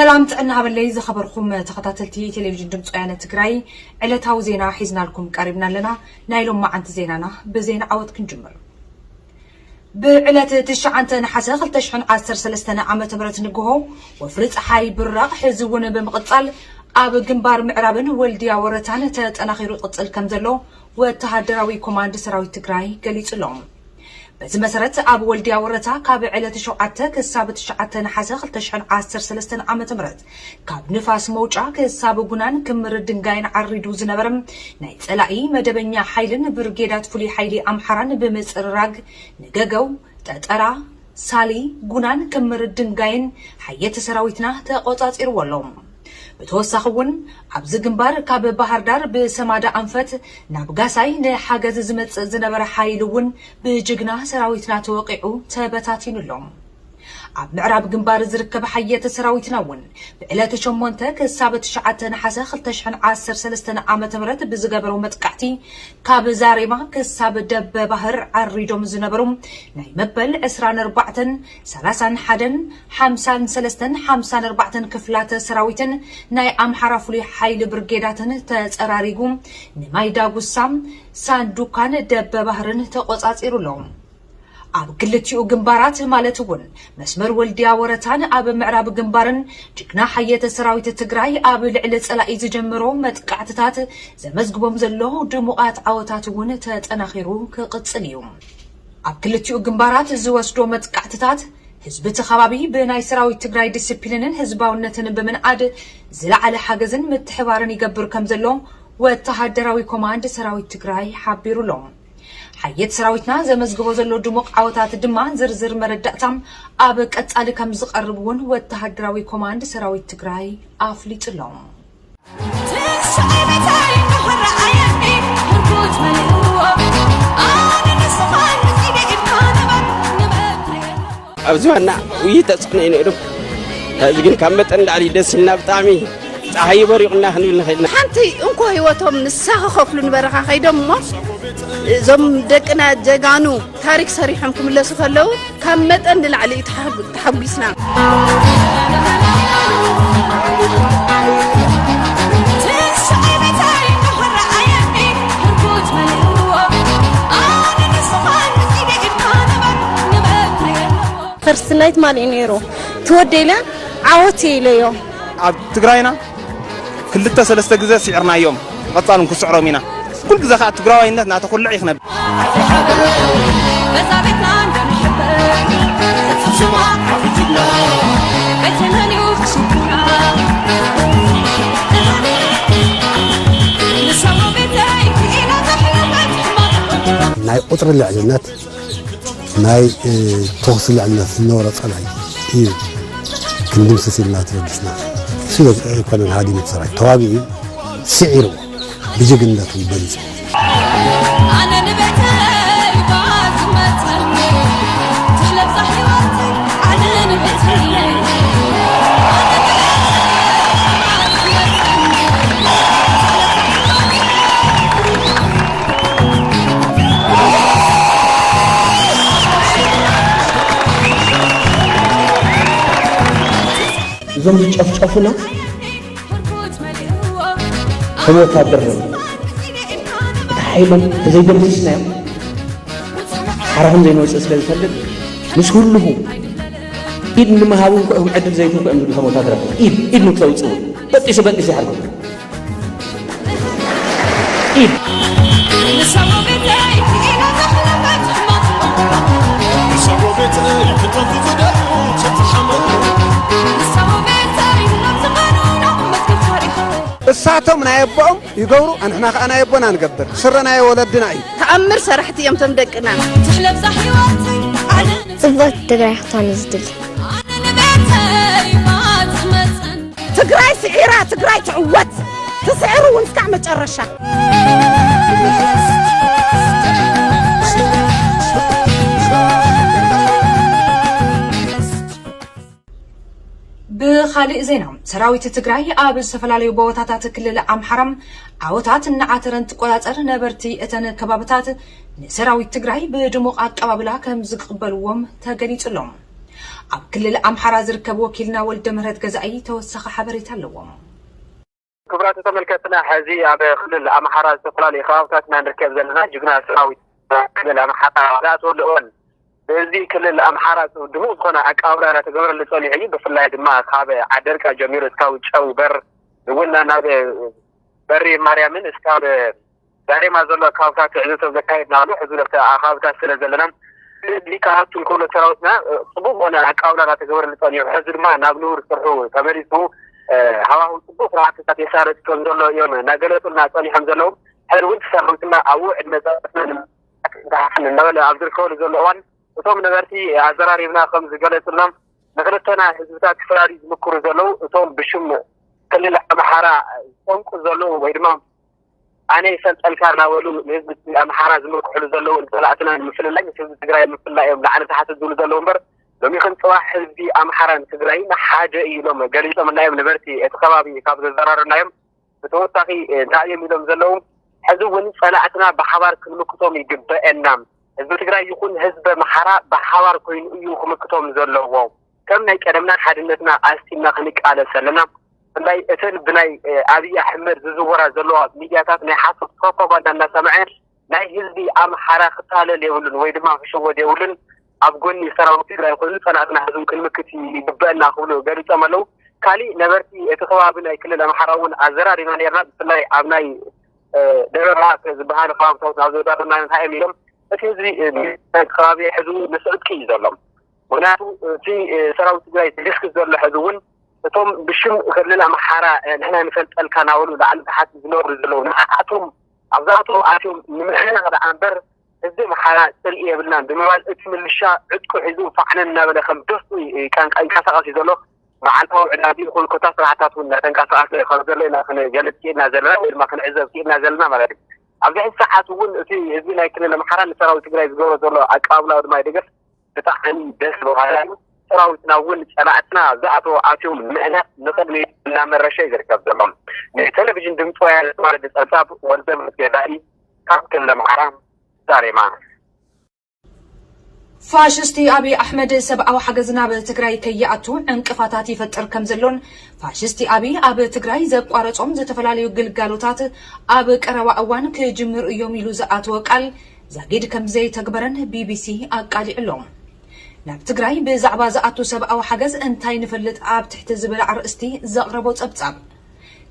ሰላም ጥዕና ሃበለይ ዝኸበርኩም ተኸታተልቲ ቴሌቪዥን ድምፂ ወያነ ትግራይ፣ ዕለታዊ ዜና ሒዝናልኩም ቀሪብና ኣለና። ናይ ሎማዓንቲ ዜናና ብዜና ዓወት ክንጅምር። ብዕለት ትሽዓተ ነሓሰ ክልተ ሽሕን ዓሰርተ ሰለስተን ዓመተ ምህረት ንግሆ ወፍሪ ፀሓይ ብራቕ ሕዚ እውን ብምቕፃል ኣብ ግንባር ምዕራብን ወልድያ ወረታን ተጠናኺሩ ይቕፅል ከም ዘሎ ወተሃደራዊ ኮማንድ ሰራዊት ትግራይ ገሊፁ ኣሎ። በዚ መሰረት ኣብ ወልድያ ወረታ ካብ ዕለት ሸውዓተ ክሳብ ትሽዓተ ነሓሰ ክልተ ሽሕን ዓሰርተ ሰለስተን ዓመተ ምህረት ካብ ንፋስ መውጫ ክሳብ ጉናን ክምር ድንጋይን ዓሪዱ ዝነበረ ናይ ጸላኢ መደበኛ ሓይልን ብርጌዳት ፍሉይ ሓይሊ ኣምሓራን ብምጽርራግ ንገገው፣ ጠጠራ፣ ሳሊ፣ ጉናን ክምር ድንጋይን ሓየት ሰራዊትና ተቆጻጺርዎ ኣሎ። ብተወሳኺ እውን ኣብዚ ግንባር ካብ ባህር ዳር ብሰማዳ ኣንፈት ናብ ጋሳይ ንሓገዝ ዝመጽእ ዝነበረ ሓይሊ እውን ብጅግና ሰራዊትና ተወቂዑ ተበታቲኑ ኣሎ። ኣብ ምዕራብ ግንባር ዝርከብ ሓየት ሰራዊትና እውን ብዕለት ሸሞንተ ክሳብ ትሽዓተ ነሓሰ ክልተ ሽሕን ዓሰርተ ሰለስተን ዓመተ ምህረት ብዝገበረው መጥቃዕቲ ካብ ዛሬማ ክሳብ ደበ ባህር ዓሪዶም ዝነበሩ ናይ መበል ዕስራን ኣርባዕተን፣ ሰላሳን ሓደን፣ ሓምሳን ሰለስተን፣ ሓምሳን ኣርባዕተን ክፍላተ ሰራዊትን ናይ ኣምሓራ ፍሉይ ሓይሊ ብርጌዳትን ተጸራሪጉ ንማይ ዳጉሳ፣ ሳንዱካን ደበ ባህርን ተቆጻጺሩ ኣሎ። ኣብ ክልቲኡ ግንባራት ማለት እውን መስመር ወልድያ ወረታን ኣብ ምዕራብ ግንባርን ጅግና ሓየተ ሰራዊት ትግራይ ኣብ ልዕሊ ጸላኢ ዝጀመሮ መጥቃዕትታት ዘመዝግቦም ዘሎ ድሙቓት ዓወታት እውን ተጠናኺሩ ክቕጽል እዩ። ኣብ ክልቲኡ ግንባራት ዝወስዶ መጥቃዕትታት ህዝቢ እቲ ከባቢ ብናይ ሰራዊት ትግራይ ዲስፕሊንን ህዝባውነትን ብምንኣድ ዝለዓለ ሓገዝን ምትሕባርን ይገብር ከም ዘሎ ወተሃደራዊ ኮማንድ ሰራዊት ትግራይ ሓቢሩ ኣሎ። ሓየት ሰራዊትና ዘመዝግቦ ዘሎ ድሙቕ ዓወታት ድማ ዝርዝር መረዳእታ ኣብ ቀጻሊ ከም ዝቐርብ እውን ወተሃደራዊ ኮማንድ ሰራዊት ትግራይ ኣፍሊጡ ኣሎ። ኣብዚ ዋና ውይይት ተጽዕኖ እዩ ነይሩ። ሕዚ ግን ካብ መጠን ላዕሊ ደስ ኢልና ብጣዕሚ ጸሓይ በሪቑና ክንብል ንኽእል ኢና። ሓንቲ እንኮ ህይወቶም ንሳ ክኸፍሉ ንበረኻ ከይዶም እሞ፣ እዞም ደቅና ጀጋኑ ታሪክ ሰሪሖም ክምለሱ ከለዉ ካብ መጠን ንላዕሊ እዩ ተሓጉ-፣ ተሓጒስና። ፈርስት ናይት ማን እዩ ነይሩ? ትወደለ ዓወት ኢለዮ። ኣብ ትግራይና ክልተ ሰለስተ ግዜ ስዒርናዮም፣ ቀጻሉን ክስዕሮም ኢና። ኩሉ ግዜ ከዓ ትግራዋይነት እናተኹልዕ እዩ ክነብር። ናይ ቁፅሪ ልዕልነት ናይ፣ እ፣ ተኹሲ ልዕልነት ዝነበሮ ጸላኢ እዩ ክንድምስስ ኢልና ተበጊስና። እሱ ኣይኮነን ሃዲሙ እቲ ሰራዊት፣ ተዋጊኡ ስዒሩ ብጅግንነቱ በሊጹ። ኣነ ንቤተይ ባዝመጸኒ ትለብዛ ህይወተይ፣ ኣነ ንቤተይ እዞም ዝጨፍጨፉና ከም ወታደር ነው። እቲ ሓይሎም ተዘይደምሲስናዮም ሓራኹም ዘይንወፅእ ስለ ዝፈልጥ ምስ ህልኹ ኢድ ንምሃቡ እንኳ እዮም ዕድል ዘይትንኩ እዮም ዝብሉ ከም ወታደር። ኢድ፣ ኢድ ንክተውፅኡ በጢሱ በጢሱ ይሓርኩም። ኢድ። እሳቶም ናይ ኣቦኦም ይገብሩ፣ ኣንሕና ከዓ ናይ ኣቦና ንገብር። ስረ ናይ ወለድና እዩ። ተኣምር ሰራሕቲ እዮም እቶም ደቅና። ትሕለብዛ ህይወት ኣነ ጽብቕቲ ትግራይ ክትኮን እዩ ዝድሊ። ኣነ ንቤተይ ባትመጸን። ትግራይ ስዒራ፣ ትግራይ ትዕወት። ትስዕር እውን እስካዕ መጨረሻ። ብኻሊእ ዜና፣ ሰራዊት ትግራይ ኣብ ዝተፈላለዩ ቦታታት ክልል ኣምሓራ ዓወታት እናዓተረ እንትቆጻጸር፣ ነበርቲ እተን ከባብታት ንሰራዊት ትግራይ ብድሙቕ ኣቀባብላ ከም ዝቕበልዎም ተገሊጹ ኣሎ። ኣብ ክልል ኣምሓራ ዝርከብ ወኪልና ወልደ ምህረት ገዛኢ ተወሳኺ ሓበሬታ ኣለዎም። ክቡራት ተመልከትና፣ ሕዚ ኣብ ክልል ኣምሓራ ዝተፈላለዩ ከባብታትና ንርከብ ዘለና ጅግና ሰራዊት ክልል ኣምሓራ ዝኣተወሉ እዋን፣ በዚ ክልል ኣምሓራ ድሙቕ ዝኾነ ኣቀባብላ እናተገበረሉ ጸኒሑ እዩ። ብፍላይ ድማ ካብ ዓደርቃ ጀሚሩ እስካብ ጨንበር እውን ናብ በሪ ማርያምን እስካብ ዛሬማ ዘሎ ኣካባብታት ትዕዝብቶ ዘካየድናሉ ሕዚ ነቲ ኣኻብታት ስለ ዘለና ሊካሃቱ ንክብሎ ሰራዊትና ጽቡቅ ዝኾነ ኣቃብላ እናተገበረሉ ጸኒሑ፣ ሕዚ ድማ ናብ ንቡር ስርሑ ተመሊሱ ሃዋህው ጽቡቅ ስራሕትታት የሳለጥ ከም ዘሎ እዮም እናገለጹልና ጸኒሖም ዘለዉ። ሕዚ እውን ሰራዊትና ኣብኡ ዕድመ ጸጥታን እናበለ ኣብ ዝርከበሉ ዘሎ እዋን፣ እቶም ነበርቲ ኣዘራሪብና ከም ዝገለጹልና፣ ንክልተና ህዝብታት ክፈላልዩ ዝምክሩ ዘለዉ እቶም ብሽም ክልል ኣምሓራ ዝጠንቁ ዘለዉ ወይ ድማ ኣነ ይፈልጠልካ እናበሉ ንህዝቢ ኣምሓራ ዝምክሕሉ ዘለዉ፣ ንፀላእትና ንምፍልላይ ምስ ህዝቢ ትግራይ ንምፍልላይ እዮም ላዕሊ ታሕቲ ዝብሉ ዘለዉ እምበር፣ ሎሚኽን ፅባሕ ህዝቢ ኣምሓራን ትግራይን ሓደ እዩ ኢሎም ገሊፆምልና እዮም ነበርቲ እቲ ከባቢ ካብ ዘዘራረብናዮም። ብተወሳኺ እንታይ እዮም ኢሎም ዘለዉ? ሕዚ እውን ፀላእትና ብሓባር ክንምክቶም ይግበአና። ህዝቢ ትግራይ ይኹን ህዝቢ ኣምሓራ ብሓባር ኮይኑ እዩ ክምክቶም ዘለዎ። ከም ናይ ቀደምና ሓድነትና ኣስቲና ክንቃለስ ኣለና። ብፍላይ እተን ብናይ ኣብይ ኣሕመድ ዝዝወራ ዘለዋ ሚድያታት ናይ ሓሶት ፕሮፓጋንዳ እናሰምዐ ናይ ህዝቢ ኣምሓራ ክታለል የብሉን ወይ ድማ ክሽወድ የብሉን። ኣብ ጎኒ ሰራዊት ትግራይ ኮይኑ ፀላእትና ሕዚ ክንምክት ይግበአና ክብሉ ገሊፆም ኣለዉ። ካሊእ ነበርቲ እቲ ከባቢ ናይ ክልል ኣምሓራ እውን ኣዘራሪብና ነርና። ብፍላይ ኣብ ናይ ደብረ ብርሃን ዝበሃል ከባብታት ናብ ዘዳርና እንታይ እዮም ኢሎም እቲ ህዝቢ ከባቢ ሕዚ እውን ምስ ዕጥቂ እዩ ዘሎ። ምክንያቱ እቲ ሰራዊት ትግራይ ዝግስግስ ዘሎ ሕዚ እውን እቶም ብሽም ክልል ኣምሓራ ንሕና ንፈልጠልካ እናበሉ ላዕሊ ታሕቲ ዝነብሩ ዘለዉ ንዓኣቶም ኣብዛቶም ኣትዮም ንምሕናቕ ደኣ እምበር ህዝቢ ኣምሓራ ፅልኢ የብልናን ብምባል እቲ ምልሻ ዕጥቁ ሒዙ ፋዕነን እናበለ ከም ደስቱ ይንቀሳቐስ እዩ ዘሎ። መዓልታዊ ዕዳጊ ይኹን ኮታ ስራሕታት እውን እናተንቀሳቐሰ ከም ዘሎ ኢና ክንገልፅ ክኢልና ዘለና ወይ ድማ ክንዕዘብ ክኢልና ዘለና ማለት እዩ። ኣብዚ ሕዚ ሰዓት እውን እቲ ህዝቢ ናይ ክልል ኣምሓራ ንሰራዊት ትግራይ ዝገብሮ ዘሎ ኣቀባብላዊ ድማ ይደገፍ ብጣዕሚ ደስ በሃሊ እዩ። ሰራዊትና እውን ፀላእትና ዝኣተዎ ኣትዮም ምእነት ንቕድሚት እናመረሸ እዩ ዝርከብ ዘሎ። ንቴሌቪዥን ድምፂ ወያነ ተዋረደ ፀብፃብ ወልደ መስገዳኢ ካብ ክልል ኣምሓራ ዛሬማ። ፋሽስቲ ኣብይ ኣሕመድ ሰብኣዊ ሓገዝ ናብ ትግራይ ከይኣቱ ዕንቅፋታት ይፈጥር ከም ዘሎን ፋሽስቲ ኣብይ ኣብ ትግራይ ዘቋረጾም ዝተፈላለዩ ግልጋሎታት ኣብ ቀረባ እዋን ክጅምሩ እዮም ኢሉ ዝኣተወ ቃል ዛጊድ ከም ዘይተግበረን ቢቢሲ ኣቃሊዑ ኣሎ። ናብ ትግራይ ብዛዕባ ዝኣቱ ሰብኣዊ ሓገዝ እንታይ ንፈልጥ ኣብ ትሕቲ ዝብል ኣርእስቲ ዘቕረቦ ጸብጻብ።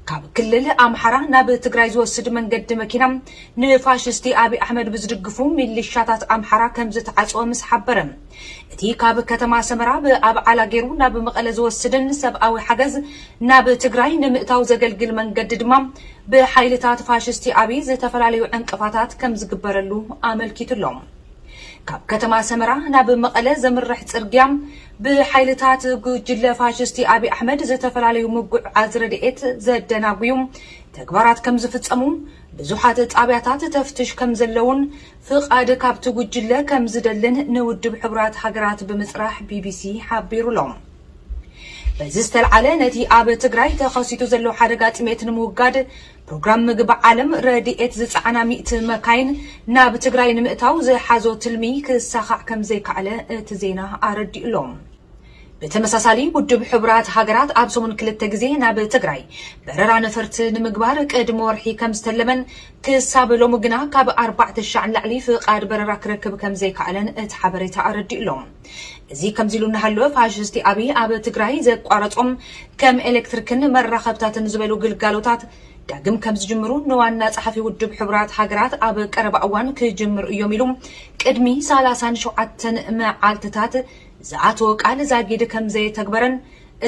ካብ ክልል ኣምሓራ ናብ ትግራይ ዝወስድ መንገዲ መኪና ንፋሽስቲ ኣብይ ኣሕመድ ብዝድግፉ ሚሊሻታት ኣምሓራ ከም ዝተዓጽወ ምስ ሓበረ፣ እቲ ካብ ከተማ ሰመራ ብኣብዓላ ገይሩ ናብ መቐለ ዝወስድን ሰብኣዊ ሓገዝ ናብ ትግራይ ንምእታው ዘገልግል መንገዲ ድማ ብሓይልታት ፋሽስቲ ኣብይ ዝተፈላለዩ ዕንቅፋታት ከም ዝግበረሉ ኣመልኪቱ ኣሎ። ካብ ከተማ ሰመራ ናብ መቐለ ዘምርሕ ጽርግያ ብሓይልታት ጉጅለ ፋሽስቲ ኣብይ ኣሕመድ ዝተፈላለዩ ምጉዕዓዝ ረድኤት ዘደናጉዩ ተግባራት ከም ዝፍጸሙ፣ ብዙሓት ጣብያታት ተፍትሽ ከም ዘለውን ፍቓድ ካብቲ ጉጅለ ከም ዝደልን ንውድብ ሕቡራት ሃገራት ብምጽራሕ ቢቢሲ ሓቢሩ ኣሎ። በዚ ዝተልዓለ ነቲ ኣብ ትግራይ ተኸሲቱ ዘሎ ሓደጋ ጥሜት ንምውጋድ ፕሮግራም ምግቢ ዓለም ረድኤት ዝጸዓና ሚእቲ መካይን ናብ ትግራይ ንምእታው ዝሓዞ ትልሚ ክሳኻዕ ከም ዘይከኣለ እቲ ዜና ኣረዲኡ ኣሎ። ብተመሳሳሊ ውድብ ሕቡራት ሃገራት ኣብ ሰሙን ክልተ ግዜ ናብ ትግራይ በረራ ነፈርቲ ንምግባር ቅድሚ ወርሒ ከም ዝተለመን ክሳብ ሎሚ ግና ካብ ኣርባዕተ ሻዕ ንላዕሊ ፍቓድ በረራ ክረክብ ከም ዘይከኣለን እቲ ሓበሬታ ኣረዲኡ ኣሎ። እዚ ከምዚ ኢሉ እናሃለወ ፋሽስቲ ኣብይ ኣብ ትግራይ ዘቋረጾም ከም ኤሌክትሪክን መራኸብታትን ዝበሉ ግልጋሎታት ዳግም ከም ዝጅምሩ ንዋና ጸሓፊ ውድብ ሕቡራት ሃገራት ኣብ ቀረባ እዋን ክጅምሩ እዮም ኢሉ ቅድሚ ሰላሳን ሸውዓተን መዓልትታት ዝኣተወ ቃል ዛጊድ ከም ዘየተግበረን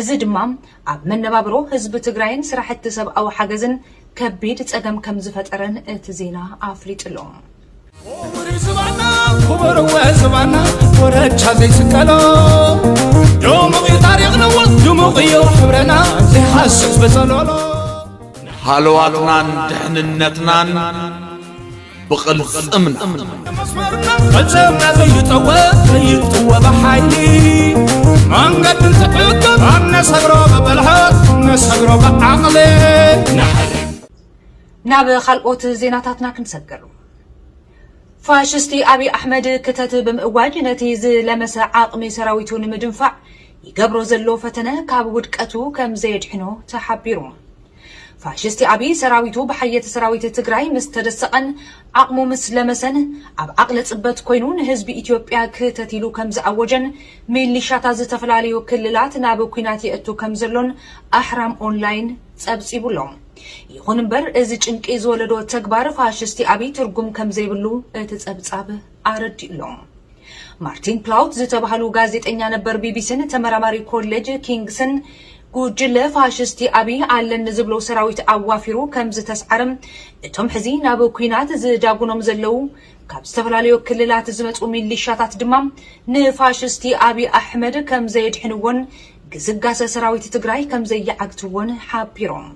እዚ ድማ ኣብ መነባብሮ ህዝቢ ትግራይን ስራሕቲ ሰብኣዊ ሓገዝን ከቢድ ጸገም ከም ዝፈጠረን እቲ ዜና ኣፍሊጡ ኣሎ። ክቡር ዝባና ክቡር ወ ዝባና ኮረቻ ዘይስቀሎ ድሙቕ እዩ ታሪኽና ድሙቕ እዩ ሕብረና ዘይሃስስ በጸሎሎ ሃለዋትናን ድሕንነትናን ብቕልጽምና መስመርና ፈጸምና ዘይጠወ ዘይጥወ ብሓይሊ መንገዲ እንትሕግር ኣነሰግሮ ብብልሓት ኣነሰግሮ ብዓቕሊ ንሓሊ ናብ ካልኦት ዜናታትና ክንሰግር። ፋሽስቲ ኣብይ ኣሕመድ ክተት ብምእዋጅ ነቲ ዝለመሰ ዓቕሚ ሰራዊቱ ንምድንፋዕ ይገብሮ ዘሎ ፈተነ ካብ ውድቀቱ ከም ዘየድሕኖ ተሓቢሩ። ፋሽስቲ ኣብይ ሰራዊቱ ብሓየት ሰራዊት ትግራይ ምስ ተደሰቐን ዓቕሙ ምስ ለመሰን፣ ኣብ ዓቕሊ ጽበት ኮይኑ ንህዝቢ ኢትዮጵያ ክተት ኢሉ ከም ዝኣወጀን፣ ሚሊሻታት ዝተፈላለዩ ክልላት ናብ ኲናት የእቱ ከም ዘሎን ኣሕራም ኦንላይን ጸብጺቡ ኣሎ። ይኹን እምበር፣ እዚ ጭንቂ ዝወለዶ ተግባር ፋሽስቲ ኣብይ ትርጉም ከም ዘይብሉ እቲ ጸብጻብ ኣረዲኡ ኣሎ። ማርቲን ፕላውት ዝተባህሉ ጋዜጠኛ ነበር ቢቢሲን ተመራማሪ ኮሌጅ ኪንግስን፣ ጉጅለ ፋሽስቲ ኣብይ ኣለኒ ዝብሎ ሰራዊት ኣዋፊሩ ከም ዝተስዓረ፣ እቶም ሕዚ ናብ ኲናት ዝዳጉኖም ዘለዉ ካብ ዝተፈላለዩ ክልላት ዝመጹ ሚሊሻታት ድማ ንፋሽስቲ ኣብይ ኣሕመድ ከም ዘየድሕንዎን ግስጋሰ ሰራዊት ትግራይ ከም ዘይዓግትዎን ሓቢሮም።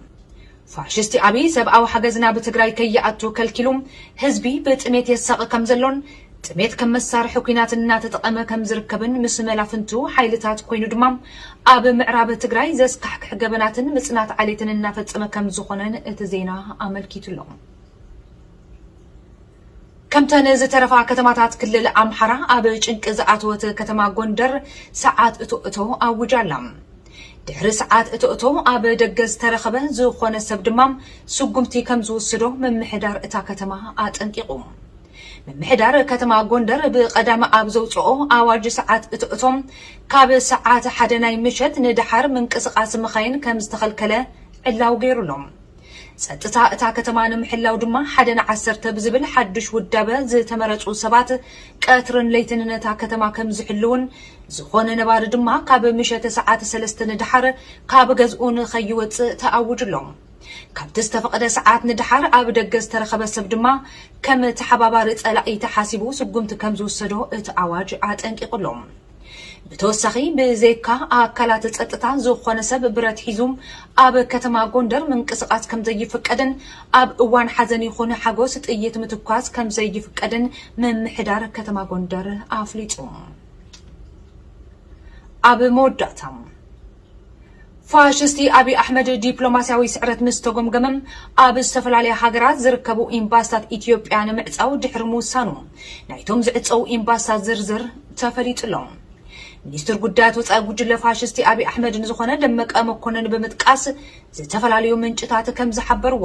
ፋሽስቲ ኣብይ ሰብኣዊ ሓገዝ ናብ ትግራይ ከይኣቱ ከልኪሉ ህዝቢ ብጥሜት የሳቒ ከም ዘሎን ጥሜት ከም መሳርሒ ኲናት እናተጠቐመ ከም ዝርከብን ምስ መላፍንቱ ሓይልታት ኮይኑ ድማ ኣብ ምዕራብ ትግራይ ዘስካሕክሕ ገበናትን ምጽናት ዓሌትን እናፈጸመ ከም ዝኾነን እቲ ዜና ኣመልኪቱ ኣሎ። ከምተን ዝተረፋ ከተማታት ክልል ኣምሓራ ኣብ ጭንቂ ዝኣተወት ከተማ ጎንደር ሰዓት እቶ እቶ ኣውጃ ኣላ። ድሕሪ ሰዓት እቶ እቶ ኣብ ደገ ዝተረኸበ ዝኾነ ሰብ ድማ ስጉምቲ ከም ዝውስዶ ምምሕዳር እታ ከተማ ኣጠንቂቑ። ምምሕዳር ከተማ ጎንደር ብቐዳሚ ኣብ ዘውፅኦ ኣዋጅ ሰዓት እቶ እቶ ካብ ሰዓት ሓደ ናይ ምሸት ንደሓር ምንቅስቓስ መኻይን ከም ዝተኸልከለ ዕላው ገይሩ ኣሎ። ጸጥታ እታ ከተማ ንምሕላው ድማ ሓደ ንዓሰርተ ብዝብል ሓድሽ ውዳበ ዝተመረጹ ሰባት ቀትርን ለይትን ነታ ከተማ ከም ዝሕልውን፣ ዝኾነ ነባሪ ድማ ካብ ምሸት ሰዓት ሰለስተ ንደሓር ካብ ገዝኡ ንኸይወጽእ ተኣውጁ ኣሎ። ካብቲ ዝተፈቐደ ሰዓት ንደሓር ኣብ ደገ ዝተረኸበ ሰብ ድማ ከም ተሓባባሪ ጸላኢ ተሓሲቡ ስጉምቲ ከም ዝውሰዶ እቲ ኣዋጅ ኣጠንቂቑ ኣሎ። ብተወሳኺ፣ ብዘይካ ኣካላት ጸጥታ፣ ዝኾነ ሰብ ብረት ሒዙ ኣብ ከተማ ጎንደር ምንቅስቓስ ከም ዘይፍቀድን ኣብ እዋን ሓዘን ይኹን ሓጎስ ጥይት ምትኳስ ከም ዘይፍቀድን ምምሕዳር ከተማ ጎንደር ኣፍሊጡ። ኣብ መወዳእታ፣ ፋሽስቲ ኣብይ ኣሕመድ ዲፕሎማስያዊ ስዕረት ምስ ተጎምገመ፣ ኣብ ዝተፈላለያ ሃገራት ዝርከቡ ኤምባስታት ኢትዮጵያ ንምዕጻው ድሕሪ ምውሳኑ፣ ናይቶም ዝዕጸው ኤምባስታት ዝርዝር ተፈሊጡ ኣሎ። ሚኒስትር ጉዳያት ወጻኢ ጉጅለ ፋሽስቲ ኣብይ ኣሕመድ ንዝኾነ ደመቀ መኮነን ብምጥቃስ፣ ዝተፈላለዩ ምንጭታት ከም ዝሓበርዎ፣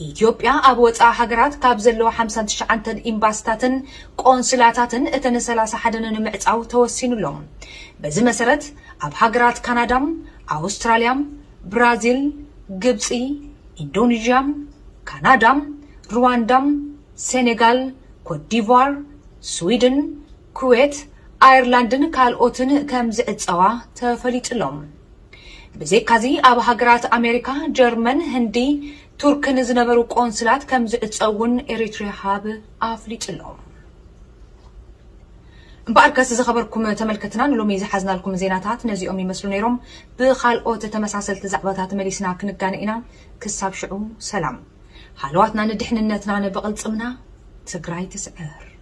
ኢትዮጵያ ኣብ ወጻኢ ሃገራት ካብ ዘለዋ ሓምሳን ትሽዓተን ኤምባስታትን ቆንስላታትን እተን ሰላሳ ሓደን ንምዕጻው ተወሲኑ ኣሎ። በዚ መሰረት፣ ኣብ ሃገራት ካናዳ፣ ኣውስትራልያ፣ ብራዚል፣ ግብጺ፣ ኢንዶኔዥያ፣ ካናዳ፣ ሩዋንዳ፣ ሴኔጋል፣ ኮትዲቯር፣ ስዊድን፣ ኩዌት፣ ኣየርላንድን ካልኦትን ከም ዝዕጸዋ ተፈሊጡ ኣሎ። ብዘይካዚ፣ ኣብ ሃገራት ኣሜሪካ፣ ጀርመን፣ ህንዲ፣ ቱርክን ዝነበሩ ቆንስላት ከም ዝዕጸው እውን ኤሪትሪያ ሃብ ኣፍሊጡ ኣሎ። እምበኣርከስ ዝኸበርኩም ተመልከትና፣ ንሎሚ ዝሓዝናልኩም ዜናታት ነዚኦም ይመስሉ ነይሮም። ብኻልኦት ተመሳሰልቲ ዛዕባታት መሊስና ክንጋነ ኢና። ክሳብ ሽዑ ሰላም። ሃለዋትና ንድሕንነትና ንብቕልጽምና። ትግራይ ትስዕር።